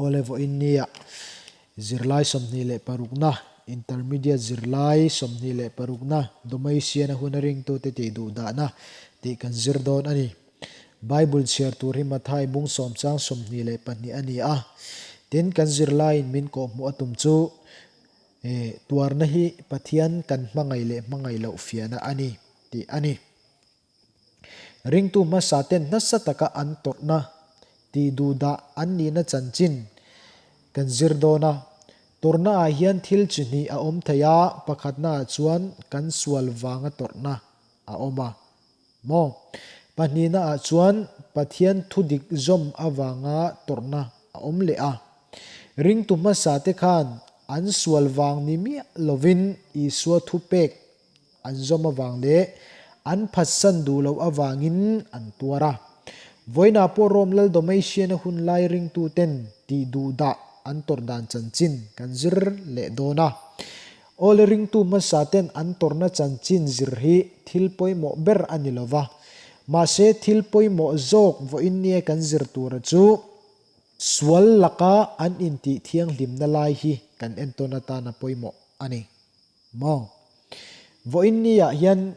Awle vawiin nia zirlai 26na, Intermediate zirlai 26na Domasian-a hun a ringtute tih duh dahna tih kan zir dawn a ni. Bible chhiar tur hi Mathai bung sawm chang 22 a ni a. Tin, kan zirlaiin min kawhhmuh a tum chu tuarna hi Pathian kan hmangaih leh hmangaih loh fiahna a ni tih a ni. Ringtu hmasa ten nasa taka an tawrhna, tihduhdah an nihna chanchin kan zir dawn a. Tawrhna ah hian thil chi hnih a awm thei a, pakhatna ah chuan kan sual vanga tawrhna a awm a maw? Pahnihna ah chuan Pathian thudik zawm avanga tawrhna a awm leh a. Ringtu hmasa te khan an sual vang ni miah lovin Isua thupek An zawm avang leh an phatsan duh loh avangin an tuar a. Vawiinah pawh Rome lal Domitian-a hun lai ringtuten tih duhdah an tawrh dan chanchin kan zir leh dawn a. Awle ringtu hmasa ten an tawrhna chanchin zir hi thil pawimawh ber a ni lova. Mahse thil pawimawh zawk vawiin nia kan zir tura chu sual laka an intih thianghlimna lai hi kan entawn atan a pawimawh a ni. Maw? Vawiin ni ah hian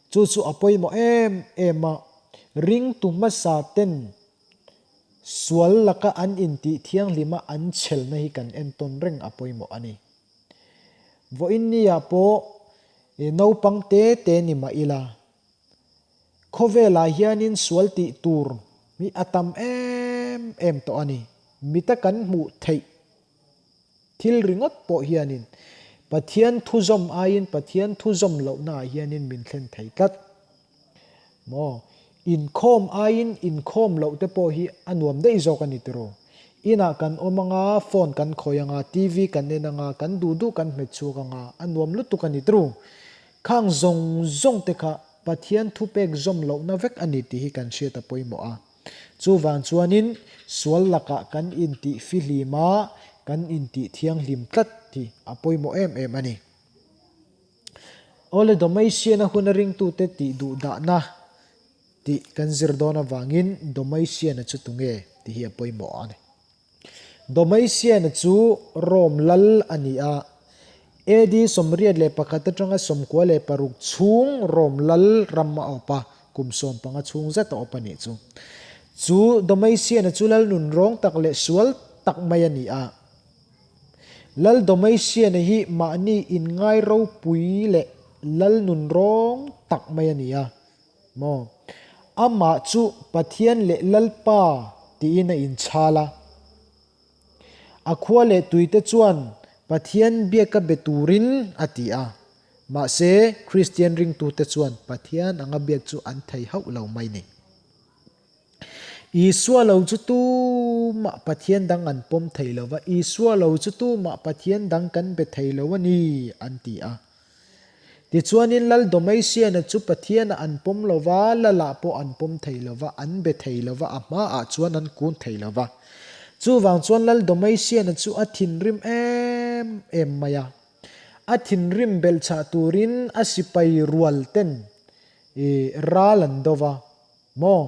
chu chu a pawimawh em em a, ringtu hmasa ten sual laka an intih thianghlima an chhelna hi kan entawn reng a pawimawh a ni. Vawiin ni ah pawh naupang te te ni mah ila, khawvelah hianin sual tih tur hi a tam em em tawh a ni. Mita kan hmuh theih Thil ringawt pawh hianin Pathian thu zawm aiin Pathian thu zawm lohnaah hianin min thlen thei tlat. Maw? Inkhawm aiin inkhawm loh te pawh hi a nuam daih zawk a ni tiraw? Inah kan awm anga, phone kan khawih anga, TV kan en anga, kan duh duh kan hmet chhuak anga, a nuam lutuk a ni tiraw? Khang zawng zawng te kha Pathian thupek zawm lohna vek a ni tih hi kan hriat a pawimawh a. Chuvang chuanin sual lakah kan intih fihlim a, kan intih thianghlim tlat hi a pawimawh em em a ni. Awle Domitian-a hun a ringtute tih duhdahna tih kan zir dawn avangin Domitian-a chu tunge tih hi a pawimawh a ni. Domitian-a chu Rome lal a ni a, AD 81 atanga 96 chhung Rome lal ram a awp a, kum 15 chhung zet a awp a nih chu. Chu Domitian-a chu lal nunrawng tak leh sual tak mai a ni a. Lal Domitian-a hi mahni inngai ropui leh lal nunrawng tak mai a ni a. Maw? Amah chu Pathian leh Lalpa tiin a inchhal a. A khua leh tuite chuan Pathian biaka be turin a ti a. Mahse, Kristian ringtute chuan Pathian anga biak chu an thei hauh lo mai ni. Isua lo chu tumah Pathian dang an pawm thei lo va, Isua lo chu tumah Pathian dang kan be thei lo a ni, an ti a. Tichuanin Lal Domitian-a chu Pathianah an pawm lo va, Lalah pawh an pawm thei lo va, an be thei lo va, a hmaah chuan an kun thei lo va. Chuvang chuan Lal Domitian-a chu a thinrim em em mai a. A thinrim belhchhah turin a sipai rual ten ral an do va. Maw?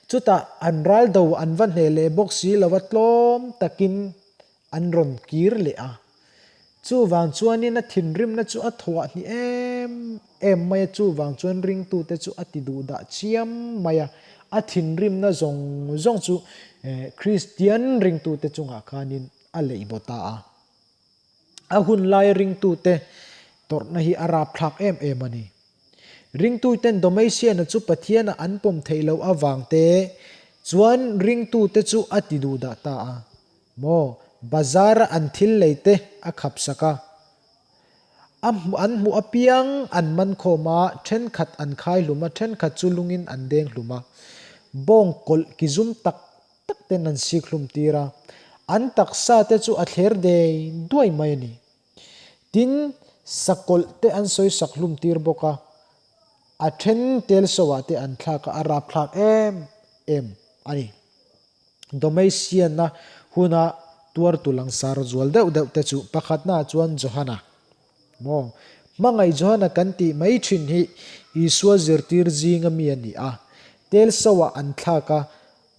Chutah an ral do an va hneh leh bawk si lo va tlawm takin an rawn kir leh a. Chuvang chuanin a thinrimna chu a thuah hnih em em mai a, chuvang chuan ringtute chu a ti duh dah chiam mai a. A thinrimna zawng zawng chu Kristian ringtute chungah khanin a leih baw ta a. A hun lai ringtute tawrhna hi a rapthlak em em a ni. Ringtuten Domitian-a chu Pathiana an pawm theih loh avang te chuan ringtute chu a ti duh dah ta a. Maw, bazar-a an thil lei te a khap sak a. A an hmuh apiang an man khawm a, thenkhat an khai hlum a, thenkhat chu lungin an deng hlum a. Bawng kawlh ki zum tak tak ten an sik hlum tir a, an taksa te chu a thler dei duai mai a ni. Tin, sakawlh te an sawi sak hlum tir bawk a, a then tel so ah te an thlak a, a rapthlak em em a ni. Domitian-a huna tuartu langsar zual deuh deuh te chu pakhatnaah chuan Johana maw? Hmangaih Johana kan tih mai thin hi Isua zirtir zinga mi a ni a, tel so ah an thlak a,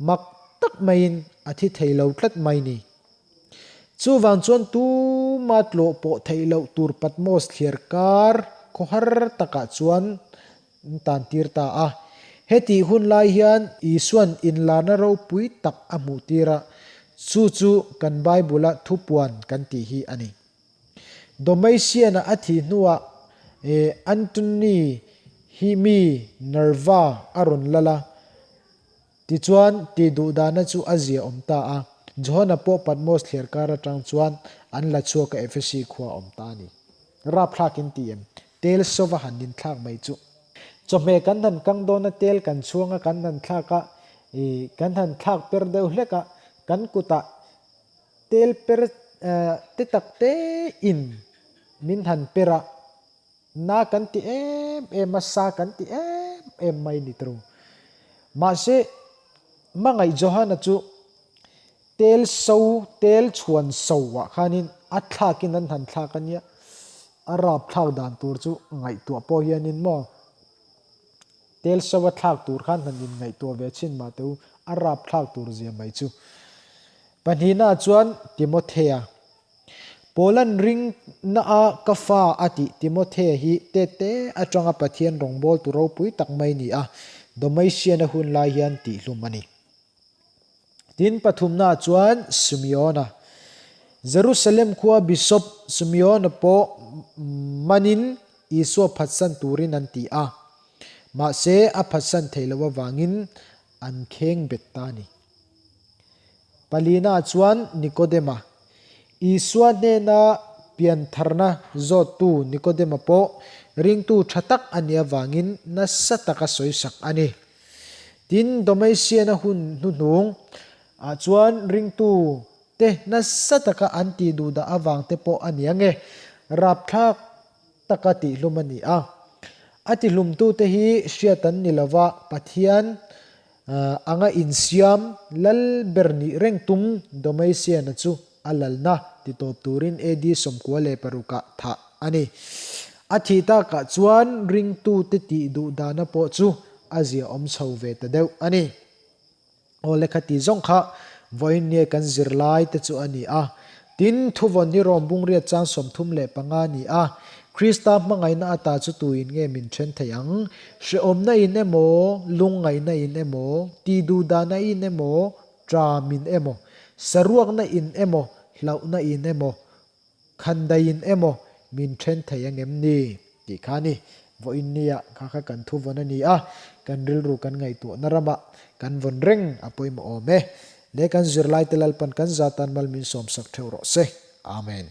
mak. tak maiin a thi thei lo tlat mai ni. Chuvang chuan tuma tlawh pawh theih loh tur Patmos thliar kar khawhar takah chuan an tan tir ta a. Hetih hun lai hian Isua'n inlarna ropui tak a hmuh tir a, chu chu kan Bible-a thupuan kan tih hi a ni. Domitian-a a thih hnuah Antony hi mi Nerva a rawn lal a, tichuan tih duh dahna chu a zia awm ta a. Johana pawh Patmos thliarkar atang chuan an la chhuak a Ephesi khua a awm ta a ni. Rapthlak in ti em? Tel sova han inthlak mai chu. Chawhmeh kan han kang dawn a, tel kan chhuang a, kan han thlak a, ih kan han thlak per deuh hlek a, kan kutah tel per te tak te in min han per a, na kan ti em em a, sa kan ti em em mai ni tawh. Mahse, hmangaih Johana chu Tel so, tel chhuan so ah khanin a thlakin an han thlak a nia, a rap thlak dan tur chu ngaihtuah pawh hianin maw tel so a thlak tur khan han inngaihtuah ve chhin mah teh u, a rap thlak tur zia mai chu. Pahnihna ah chuan Timothea, Paula'n ringna a ka fa a tih Timothea hi tete atanga Pathian rawngbawltu ropui tak mai ni a, Domitian-a hun lai hian tihhlum a ni. Tin, pathumnaah chuan Simeona, Jerusalem khua Bishop Simeona pawh manin Isua phatsan turin an ti a, mahse a phatsan thei loh avangin an kheng bet ta a ni. Palinaah chuan Nikodema, Isua hnena piantharna zawttu Nikodema pawh ringtu tha tak a nih avangin nasa taka sawisak a ni. Tin, Domitian-a hun hnuhnung ah chuan ringtu te nasa taka an tih duh dah avang te pawh a ni ang e, rapthlak taka tihhlum a ni a. A tihlumtute hi hriat an ni lova, Pathian anga insiam lal ber nih reng tum Domitian-a chu A lalna ti tawp turin AD 96 ah thah a ni. A thih takah chuan ringtute tih duh dana pawh chu a ziaawm chho ve ta deuh a ni. Aw lekha tih zawng kha vawiin nge kan zirlai te chu a ni a. Tin, thuvawn hi Rom bungriat chang 35 a ni a. Krista hmangaihna ata chu tuin nge min then thei ang? Hrehawmna in emaw, lungngaihna in emaw, tih duh dana in emaw, Ṭam in emaw, saruakna in emaw, hlauhna in emaw, khandai in emaw min ṭhen thei angem ni? tih kha a ni. Vawiin nia kha kha kan thu vawn a ni a, kan rilru kan ngaihtuahna ramah kan vawn reng a pawimawh awm e. Le kan zirlaite Lalpan kan zatan mal min sawmsak ṭheuh rawh se. Amen.